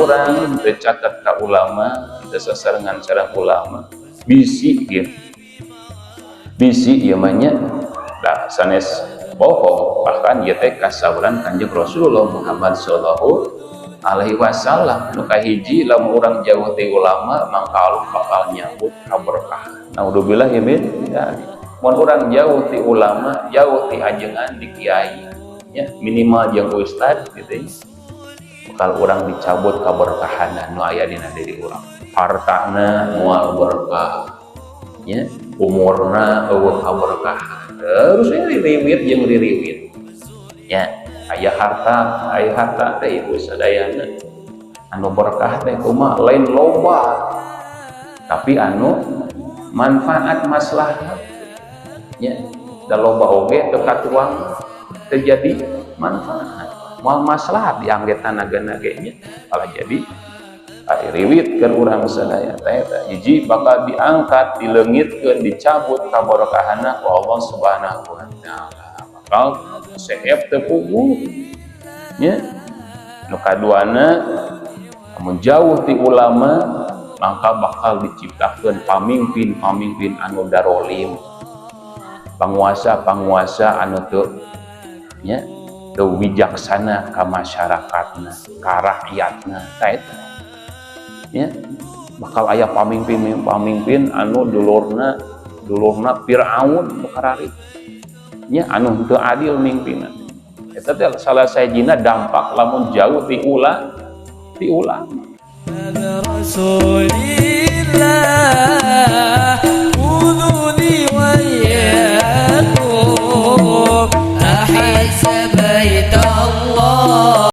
Urang teu caket ka ulama, teu sasarengan sareng ulama, bisi gitu, bisi ieu mah nya da sanes bohong. Bahkan ieu teh kasauran Kanjeng Rasulullah Muhammad sallallahu alaihi wasallam. Nu kahiji, lamun urang jauh ti ulama, mangka Allah bakal nyabut kaberkahan. Naudzubillah ya min dzalik. Mun urang jauh ti ulama, jauh ti ajengan, di kiai ya, minimal jeung ustad gitu ya, bakal urang dicabut kaberkahanan nu aya dina diri urang. Hartana moal berkah ya, umurna euweuh kaberkahan, terus we ririwit jeung ririwit ya. Aya harta, aya harta teh, ibu sadayana, anu berkah teh kumaha? Lain loba, tapi anu manfaat, maslahat ya. Da loba oge teu katuang, terjadi manfaat, moal maslahat diangge tanaga ge nya, malah jadi ari riwit keur urang sadaya teh. Eta hiji, bakal diangkat, dileungitkeun, dicabut kaberkahanna ku Allah Subhanahu wa Taala, bakal seep teu puguh nya. Nu kaduana, lamun jauh ti ulama, maka bakal diciptakeun pamimpin-pamimpin anu darolim, penguasa-penguasa anu teu nya, teu wijaksana ka masyarakatna, ka rakyatna. Tah, eta ya, bakal aya pamimpin-pamimpin anu dulurna dulurna Firaun nu kararitu nya, anu teu adil mimpinna. Eta teh salah sahijina dampak lamun jauh ti ulama. رسول الله خذوني وإياكم أحس بيت الله.